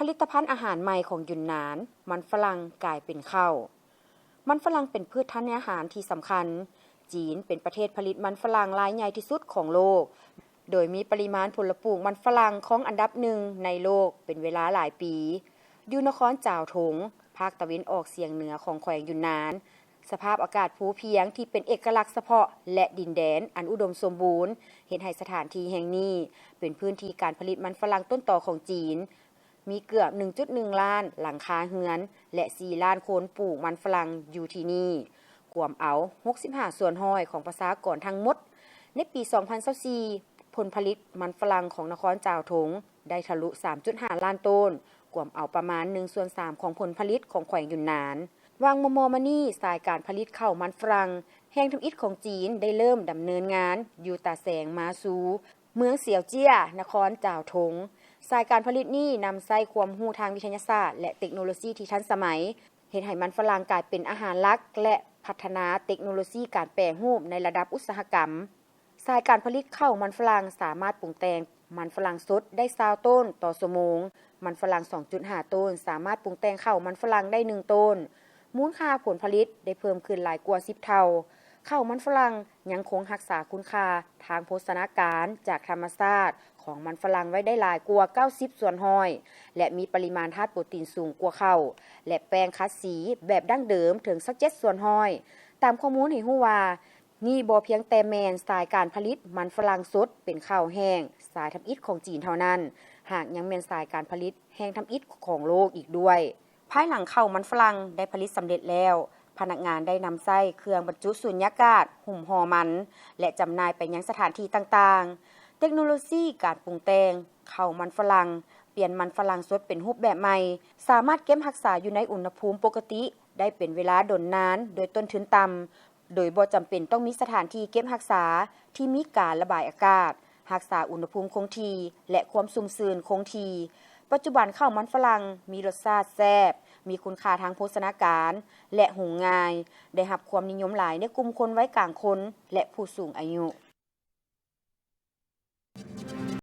ຜະລິດຕະພັນອາຫານໃໝ່ຂອງຢຸນນານ, ມັນຝຣັ່ງກາຍເປັນເຂົ້າ. ມັນຝຣັ່ງເປັນພືດທາດອາຫານທີ່ສຳຄັນ. ຈີນເປັນປະເທດຜະລິດມັນຝຣັ່ງລາຍໃຫຍ່ທີ່ສຸດຂອງໂລກ, ໂດຍມີປະລິມານຜົນລະປູກມັນຝຣັ່ງຄອງອັນດັບໜຶ່ງໃນໂລກເປັນເວລາຫຼາຍປີ. ຢູ່ນະຄອນຈາວທົງ, ພາກຕາເວັນອອກສຽງເໜືອຂອງແຂວງຢຸນນານ, ສະພາບອາກາດພູພຽງທີ່ເປັນເອກະລັກສະເພາະ ແລະ ດິນແດນອັນອຸດົມສົມບູນ ເຮັດໃຫ້ສະຖານທີ່ແຫ່ງນີ້ເປັນພື້ນທີ່ການຜະລິດມັນຝຣັ່ງຕົ້ນຕໍຂອງຈີນ. ມີເກືອບໜຶ່ງຈຸດໜຶ່ງລ້ານຫຼັງຄາເຮືອນ ແລະ ສີ່ລ້ານຄົນປູກມັນຝຣັ່ງຢູ່ທີ່ນີ້, ກວມເອົາຫົກສິບຫ້າສ່ວນຮ້ອຍຂອງປະຊາກອນທັງໝົດ. ໃນປີສອງພັນຊາວສີ່, ຜົນຜະລິດມັນຝຣັ່ງຂອງນະຄອນຈາວທົງໄດ້ທະລຸສາມຈຸດຫ້າລ້ານໂຕນ, ກວມເອົາປະມານໜຶ່ງສ່ວນສາມຂອງຜົນຜະລິດຂອງແຂວງຢຸນນານ. ວ່າງມໍ່ໆມານີ້, ສາຍການຜະລິດເຂົ້າມັນຝຣັ່ງແຫ່ງທຳອິດຂອງຈີນໄດ້ເລີ່ມດຳເນີນງານຢູ່ຕາແສງມາຊູ, ເມືອງສຽວເຈ້ຍ, ນະຄອນຈາວທົງ. ສາຍການຜະລິດນີ້ນຳໃຊ້ຄວາມຮູ້ທາງວິທະຍາສາດ ແລະ ເຕັກໂນໂລຊີທີ່ທັນສະໄໝ, ເຮັດໃຫ້ມັນຝຣັ່ງກາຍເປັນອາຫານຫຼັກ ແລະ ພັດທະນາເຕັກໂນໂລຊີການແປຮູບໃນລະດັບອຸດສາຫະກຳ. ສາຍການຜະລິດເຂົ້າມັນຝຣັ່ງສາມາດປຸງແຕ່ງມັນຝຣັ່ງສົດໄດ້ຊາວໂຕນຕໍ່ຊົ່ວໂມງ, ມັນຝຣັ່ງສອງຈຸດຫ້າໂຕນສາມາດປຸງແຕ່ງເຂົ້າມັນຝຣັ່ງໄດ້ໜຶ່ງໂຕນ. ມູນຄ່າຜົນຜະລິດໄດ້ເພີ່ມຂຶ້ນຫຼາຍກວ່າສິບເທົ່າ. ເຂົ້າມັນຝຣັ່ງຍັງຄົງຮັກສາຄຸນຄ່າທາງໂພຊະນາການຈາກທຳມະຊາດຂອງມັນຝຣັ່ງໄວ້ໄດ້ຫຼາຍກວ່າເກົ້າສິບສ່ວນຮ້ອຍ ແລະ ມີປະລິມານທາດໂປຣຕີນສູງກວ່າເຂົ້າ ແລະ ແປ້ງຂັດສີແບບດັ້ງເດີມເຖິງຊາວເຈັດສ່ວນຮ້ອຍ. ຕາມຂໍ້ມູນໃຫ້ຮູ້ວ່າ, ນີ້ບໍ່ພຽງແຕ່ແມ່ນສາຍການຜະລິດມັນຝຣັ່ງສົດເປັນເຂົ້າແຫ້ງສາຍທຳອິດຂອງຈີນເທົ່ານັ້ນ, ຫາກຍັງແມ່ນສາຍການຜະລິດແຫ່ງທຳອິດຂອງໂລກອີກດ້ວຍ. ພາຍຫຼັງເຂົ້າມັນຝຣັ່ງໄດ້ຜະລິດສຳເລັດແລ້ວ, ພະນັກງານໄດ້ນຳໃຊ້ເຄື່ອງບັນຈຸສຸນຍາກາດຫຸ້ມຫໍ່ມັນ ແລະ ຈຳໜ່າຍໄປຍັງສະຖານທີ່ຕ່າງໆ. ເຕັກໂນໂລຊີການປຸງແຕ່ງເຂົ້າມັນຝຣັ່ງ, ປ່ຽນມັນຝຣັ່ງສົດເປັນຮູບແບບໃໝ່, ສາມາດເກັບຮັກສາຢູ່ໃນອຸນຫະພູມປົກກະຕິໄດ້ເປັນເວລາດົນນານໂດຍຕົ້ນທຶນຕ່ຳ, ໂດຍບໍ່ຈຳເປັນຕ້ອງມີສະຖານທີ່ເກັບຮັກສາທີ່ມີການລະບາຍອາກາດ, ຮັກສາອຸນຫະພູມຄົງທີ່ ແລະ ຄວາມຊຸ່ມຊື່ນຄົງທີ່. ປັດຈຸບັນເຂົ້າມັນຝຣັ່ງມີລົດຊາດແຊບ, ມີຄຸນຄ່າທາງໂພຊະນາການ ແລະ ຫຸງງ່າຍ, ໄດ້ຮັບຄວາມນິຍົມຫຼາຍໃນກຸ່ມຄົນໄວກາງຄົນ ແລະ ຜູ້ສູງອາຍຸ.